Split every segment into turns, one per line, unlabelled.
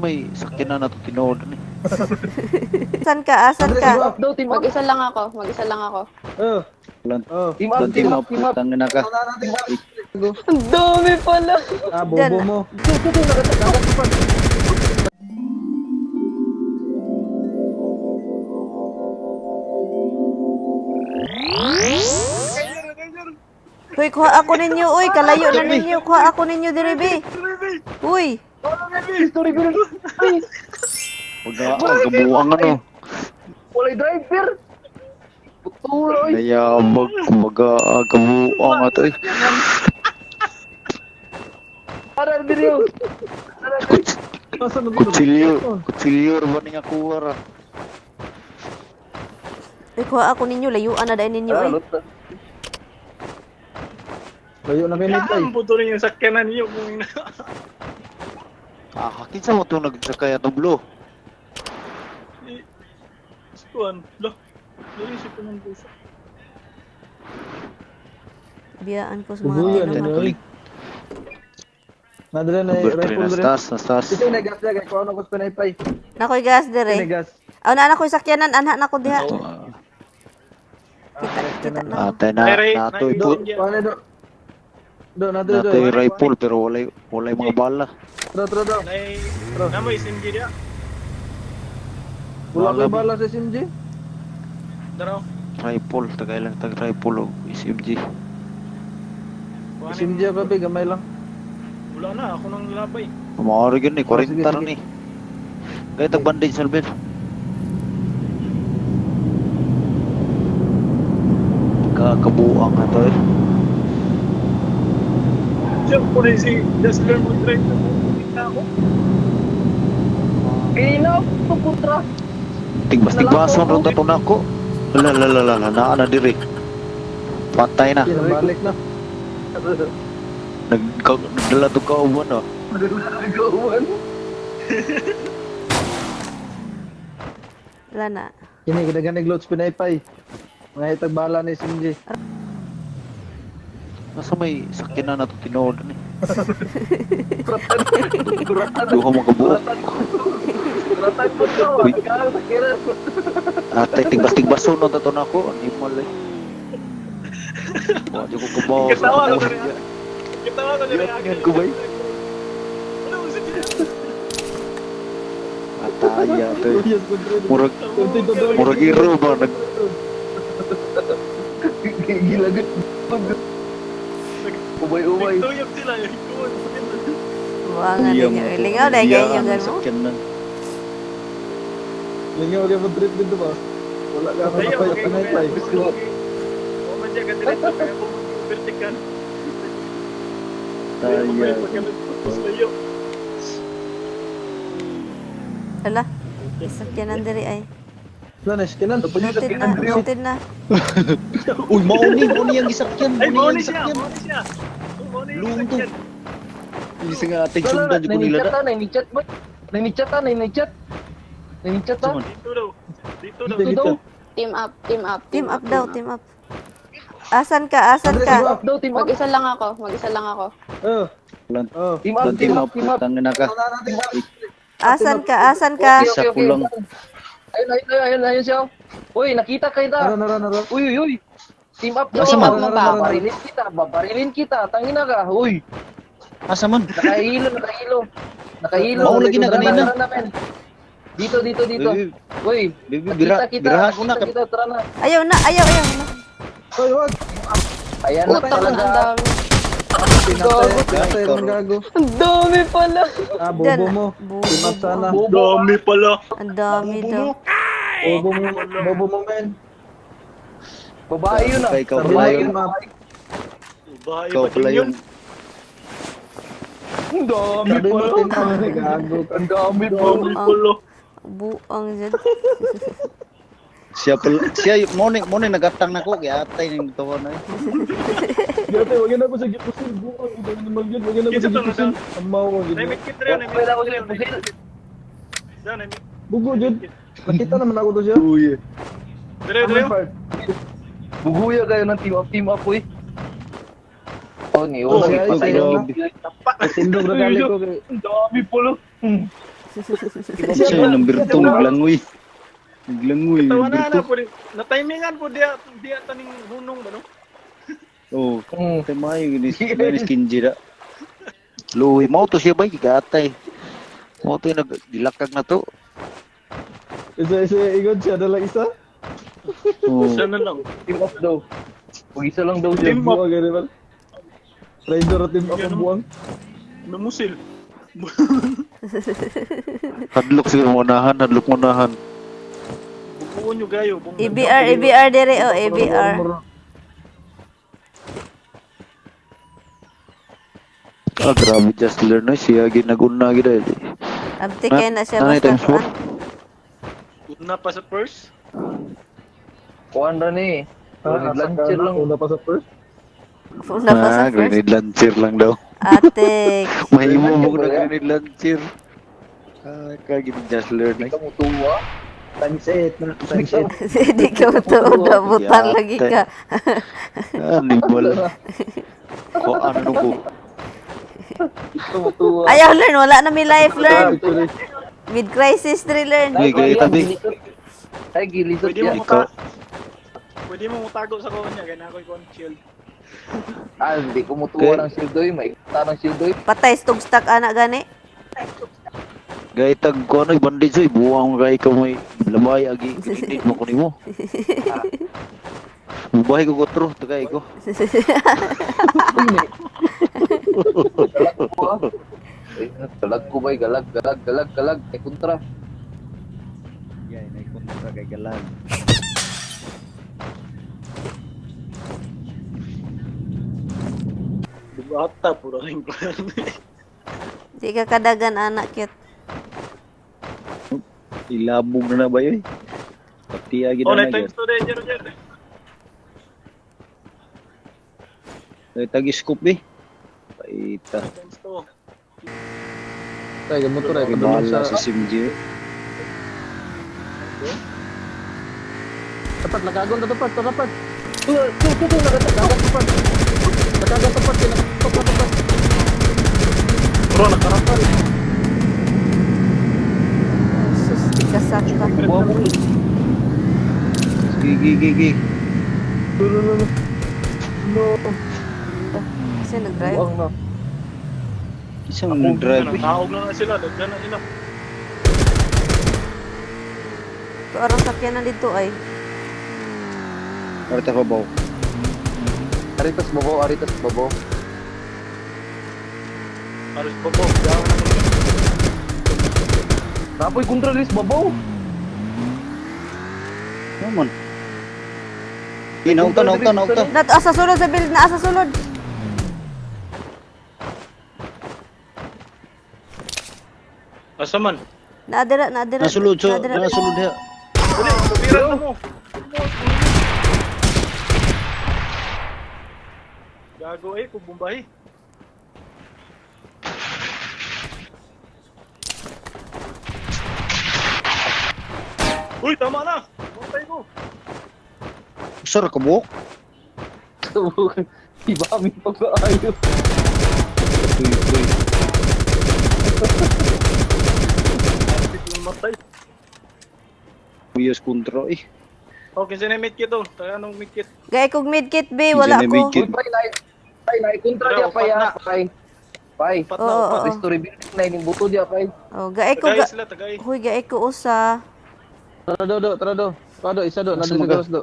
may sakyanan na to tinuod ni.
Saan ka? Asan
Team
ka?
up daw, team up.
Mag-isa lang ako, mag-isa lang ako.
Oh.
Walang
Oh. Team up,
walang
team
team
up,
up,
team up.
tangina ka.
Ang dami pala.
Ah, bobo
Dyan.
mo.
Uy, kuha ako ninyo. Uy, kalayo na ninyo. Kuha ako ninyo diri be. Uy,
Story ko.
Wag kabuang ano.
Walay driver. Putuloy.
Nayabag, kumbaga kabuang ato eh.
Para diri.
Kutsilyo, kutsilyo ba ni nga kuha ra.
Uy, kuha ako ninyo. Layuan na dahil ninyo. Uy.
Layo na kayo nagtay.
Ang puto rin yung sakyanan niyo kung ina.
Ah, kinsa mo to nagsakay ato blo?
Kuan, lo. Naisip ko ng puso.
Biyaan ko sa mga
Bubuyan,
tinuha.
ano? Nadala na
Number 3
rifle
nas
rin.
taas, nas taas.
Ito na gas kay kuno ko sa pinaypay.
Nakoy gas
Ito
diri.
na gas.
Aw na na ko'y sakyanan. Anha na ko diha.
Ito, ah,
Kita, kita na.
Atay na, natoy
Do,
po.
kuno do. Do, nadala do.
Natoy rifle pero walay mga bala.
Tro, tro, do.
Nay, namo SMG dia.
Wala
Bala,
ko bala sa SMG.
Daraw.
Rifle, tagay lang tag rifle og SMG.
SMG ako be, gamay lang.
Wala na, ako nang lalabay.
Maori gyud ni 40
Sige,
ra
sige.
ni. Gay tag bandage Salvin. Kakabuang ato eh.
Siya po rin si Jasper mo drive na na ako.
Kinaw, putra.
Tigbas tigbason ron tato nako. La la la la la naa na diri. Patay na.
Balik na.
Nag nagdala to kauban oh.
Nagauwan.
Wala na.
Kini ginagan ni Glots pinaypay. Mga itag bala ni SMG.
Nasa may sakyanan na to tinuod ni. Duha mo kabuok. Uy. Atay tigbas tigbason ron tato nako. Animal eh. Wa jud ko kabaw. sa
Katawa ko
kabuok.
rin. Katawa ko rin.
Yan ko ba?
Ano mo siya?
Ataya to. Murag murag iro ba nag
Gilagot. Ubay-ubay.
Nagtuyok sila. eh. Kuwan.
Buangan ninyo. Uy, Lingaw dahil kayo
Iya,
gan mo.
sakyanan.
Lingaw kayo trip dito ba? Wala ka
Ayaw,
pa
okay,
pinaypay.
okay. O man siya kadiretso kaya kung vertical.
Ataya.
Layo.
Ala. Sakyanan diri ay.
Wala na, skinan.
Lutid na, lutid na.
Uy, mauni, mauni ang gisakyan,
Ay,
mauni ang
mauni siya,
gisakyan.
mauni siya. Oh, mauni yung
Lungtong.
sakyan.
Isa nga ating sundan jud ko nila na.
Nanichat ba? Nanichat ta, nanichat. Nanichat ta.
Suman.
Dito daw. Dito daw.
Dito daw.
Team up, team up.
Team up daw, team up. Asan ka? Asan
Team
ka?
up daw, team up.
Mag-isa lang ako, mag-isa lang ako.
Oh.
Walang
Oh. Team up,
walang
team up, team up.
tangina ka.
Asan ka? Asan ka?
Isa ko lang.
Ayun, ayun, ayun, ayun, ayun siya. Uy, nakita kita.
Nara, nara, nara.
Uy, uy, uy. Team up daw.
Asa man?
Team up. Babarilin kita, babarilin kita. Tangina ka. Uy,
Asa man?
nakahilo, nakahilo. Nakahilo.
Mao lagi na
Tara
kanina.
tara na, men. Dito, dito, dito.
Baby,
Uy,
baby,
nakita
bira,
kita,
birahan ko na.
nakita kita, tara na.
Ayaw na, ayaw, ayaw na.
Oy, wag.
Ayan na
Puta, ang
talaga.
dami.
Pinatay, pinatay ng gago.
Ang dami pala.
Ah,
Dyan.
bobo mo.
Bobo
Team up sana.
mo.
Dami pala.
Ang dami daw.
Bobo mo, bobo mo, men.
Babae yun ah.
Kay ikaw
Sabi
pala
mo,
yun.
team up.
Bahay
Ikaw
pa
pala
din
yun.
yun.
Ang dami
Sabi mo,
pala.
team up. Gago.
Ang dami pala.
Dami pala.
Buang dyan.
Siya pala, siya mo ni nagatang nako kay atay ning tawa na. eh.
Gate, wag na ako sa gipusil. Buang, ito naman yun. Wag na ako
Kinsa
sa
to,
gipusil. Ang mawa,
Nay,
gid.
may kit rin, may
Wala ko
kit
sila
rin, may
pusil.
kit. Diyan, may
Bugo, jud. Nakita naman ako to siya.
Uy.
Dire, dire.
Aman part.
Buguya kayo ng team up, uy. Oh, ni
Oh,
oh,
siya,
patay
siya.
na.
Tindog na gali ko. Kay
Ang dami pala.
Siya yung number 2 naglangoy. Naglangoy
Tawa
number
na na
2.
po. Na-timingan po diya diya taning hunong ba no?
Oh, kay maayo ni ni Kinji da.
Luwi mo to siya ba gigatay. Mo to yung nagdilakag na to.
Isa, isa, ingon siya na lang isa.
Oh,
Siya na lang.
Team up daw. Pag isa lang daw siya.
Team up.
Buwang, ganun ba? Rider team up ang buwang.
Namusil.
Hadlok siguro mo unahan, hadlok mo unahan.
Bubuon nyo gayo. Bung
EBR, EBR dire oh, EBR.
Ah, grabe just learn no siya ginaguna gid eh.
Abti kay na siya
Nanay
basta
times four?
kuan.
Una pa sa first.
Kuan ra ni.
Ah,
Grenade
asa ka
launcher
na?
lang.
Una pa sa first.
Una pa sa
Ah,
first.
grenade launcher lang daw.
Ate.
Mahimo mo na grenade launcher. Ah, kagi ni just learn
Di
eh.
ka mo tuwa.
Times 8 na. Times 8.
Di ka matuod, abutan lagi ka.
Ah, libol. Ko ano ko.
Di ka mo tuwa.
Ayaw learn, wala na may life learn.
Actually,
Mid crisis 3 learn.
Uy, gaya tabi.
Ay, gilisot
Pwede mo
yan.
Ikaw.
Pwede mo mutago sa kuwan niya. Kaya na ako'y kuwan shield.
Ah, hindi ko mutuwa ng shield oy. May kita ng shield oy.
Patay stog stack ana gani.
Gay tag ko ano bandage oy buwang kay ka may labay agi grenade mo ko nimo. Mubahay ko kotro tagay ko.
Uy, may. Galag ko ah. Ay, galag ko bay. Galag, galag, galag, galag. Ay, kontra.
Yay, nay kontra kay galag.
Bata, puro rin kuwan.
Di ka kadagan ana cute.
Ilabog na na ba yun? Pati agi
Oh,
na
nine
na
times two day, Jer, Jer.
gyud. Tag scoop eh. Paita.
Times two.
Tay, motor ay padulong
Bala
sa
sa SMG.
tapat lakagon ta tapat ta tapat. Tu tu tu tu nakagan tapat. Nakagan tapat sila tapat tapat.
Bro, nakarapal.
Sus, di ka saka.
Buwa mo. Gi gi gi gi.
No no no. No. No.
Kasi nag-drive.
Buwang na.
Isang nag-drive eh.
Taog na na sila. Daghan na sila.
To arang sakyanan dito ay.
Arta pa ba?
Aritas babaw, aritas babaw.
Aros po po. Gawa na kami.
Napoy kontra ris babaw.
Naman. Eh, naugta, naugta, naugta.
Na asa sulod sa build na asa sulod.
Asa man?
Naadira, naadira.
Nasulod, so,
naadira.
nasulod diha.
Uli, tubiran na mo. Gago eh, kung bumbahi. Uy, tama na! Buntay ko!
Sir, kabuok.
Iba kami pag-aayo.
Tuy, tuy.
Yung matay.
Uyas kontra eh.
Okay, sino yung medkit to? Tayo anong medkit?
Gay kog medkit be, wala
Hindi na
ko.
medkit.
Uy, pay, nai, pay, nai, kontra
Pero,
dia, pay,
upat na.
ah, pay. Pay.
Upat
Oo,
na, upat.
oo.
Restore building na ining buto dia, pay.
Oh, gay ko
Tagay
ga.
sila, tagay.
Huy, gay ko usa.
Tara do do, tara do. Tara do, isa do,
Asa
nandito sa
maga?
gawas do.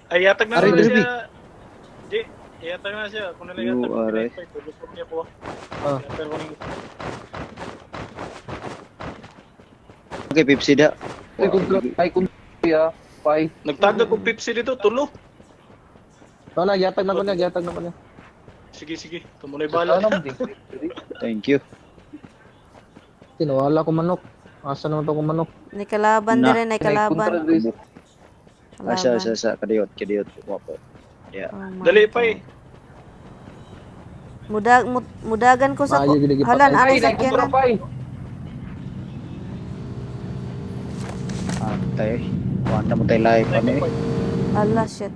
Ay, yatag na
Aray,
na
Derby.
siya. Di, yatag na siya. Kung nila
Yo,
yatag,
aray.
Gusto niya po.
Ah.
Yatag ko niya.
Okay, Pepsi da.
Ay, kontra, ay, kontra dia, pay.
Nagtagag kong Pepsi dito, tulo.
Wala, yatag na ko niya, yatag na ko niya.
Sige, sige. Tumuloy bala.
Ano, di.
Thank you.
Tinwala ko manok. Asa naman to ko manok?
Ni kalaban
Na.
dire, nay
Nay, kontra
kalaban.
ris.
Asa,
Kalaban.
asa, asa. Kadiyot, kadiyot. Wapo. Yeah.
Oh my
Dali pa eh.
Mudag mudagan ko sa
Maayo gid gipatay.
Hala, na
Pay,
anay
nay, kontra,
sakyanan.
pay.
Antay. Wala mo tayo live. Ano eh.
Ala shit.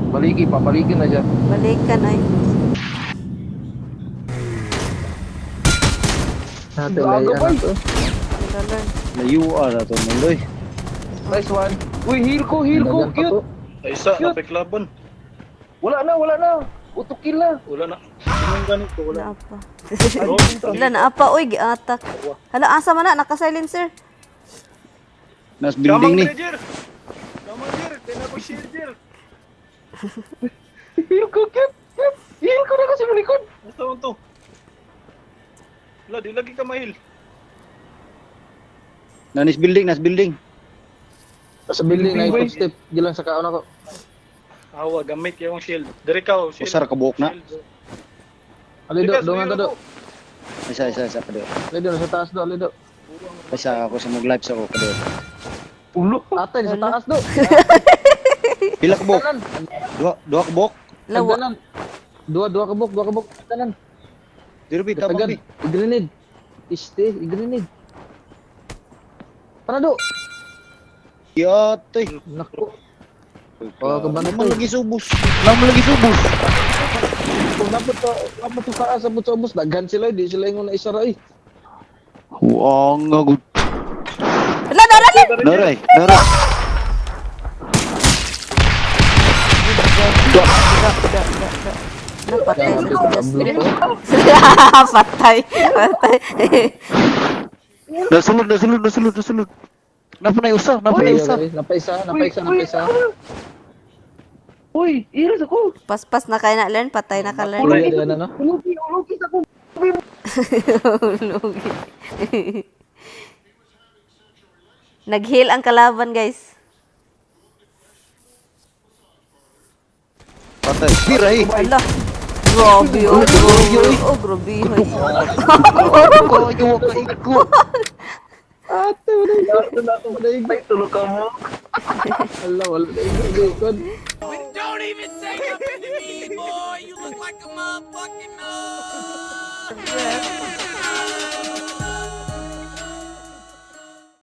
Baliki pa, baliki na siya.
Balikan ay.
Natin lay
Gago,
ano
boy.
to.
Learn.
Layo ara to maloy.
Nice one. Uy, heal ko, heal ko,
Dagan pa
cute.
to.
Ay, isa,
Cute.
napiklaban.
Wala na, wala na. Utukil na.
Wala na. Sinong ganito, wala.
Naapa. Wala, naapa. Uy, giatak. Hala, asa man na? Naka-silencer.
Nas building ni.
Jer. Kamang, Jer. Kaya ko shield, Jer.
Heal ko, cute. Cute. Heal ko na kasi malikod.
Basta mo to. Wala, di lagi ka mahil.
Nanis building, nas building.
Sa building na
Building, boy.
footstep. Gilang sa kaon ako.
Awa, gamit yung shield. Dire ka, oh, shield.
Usar ka buok na.
Shield.
Alido,
Likas,
dungan ka do.
ako.
Isa isa isa kado.
Alido, sa taas do, alido.
Isa ako sa mag live sa ako kado.
Ulo.
Atay, sa taas do.
Pila ka buok?
Tanan.
Duha duha ka buok.
Lawa.
Tanan. Dua, dua kabok, dua kabok. Tanan.
Diri bi tabang
Katagan.
bi.
I-grenade. Iste, i-grenade. Parado.
Yatoy.
Naku. Oh, kabana
Naman
to.
lagi subos. Naman lagi subos.
Kung dapat to, dapat to taas sa sa ubos, daghan sila, di sila ingon na isara eh.
Huwag nga gud.
Hala, nara na!
Naray, naray.
Da, da, da, da. Napatay si Justin. Patay. Patay.
Nasulod, nasulod, nasulod, nasulod. Napunay usa, napunay usa.
Napaisa, napaisa, napaisa.
Uy, heal ako.
Paspas na kayo na, learn. Patay na ka, learn.
Ulo na no?
Ulugi, ulugi sa ko.
Lugi. Nag-heal ang kalaban, guys.
Patay. Biray.
Hala. Grabe, oh. Grabe, oh. Grabe. hoy.
Kayo ka iko.
Ate, wala yung na ako, wala yung
Ay, tulog ka mo.
Ala, wala na yung ikon.
Don't even say nothing to me, boy. You look like a motherfucking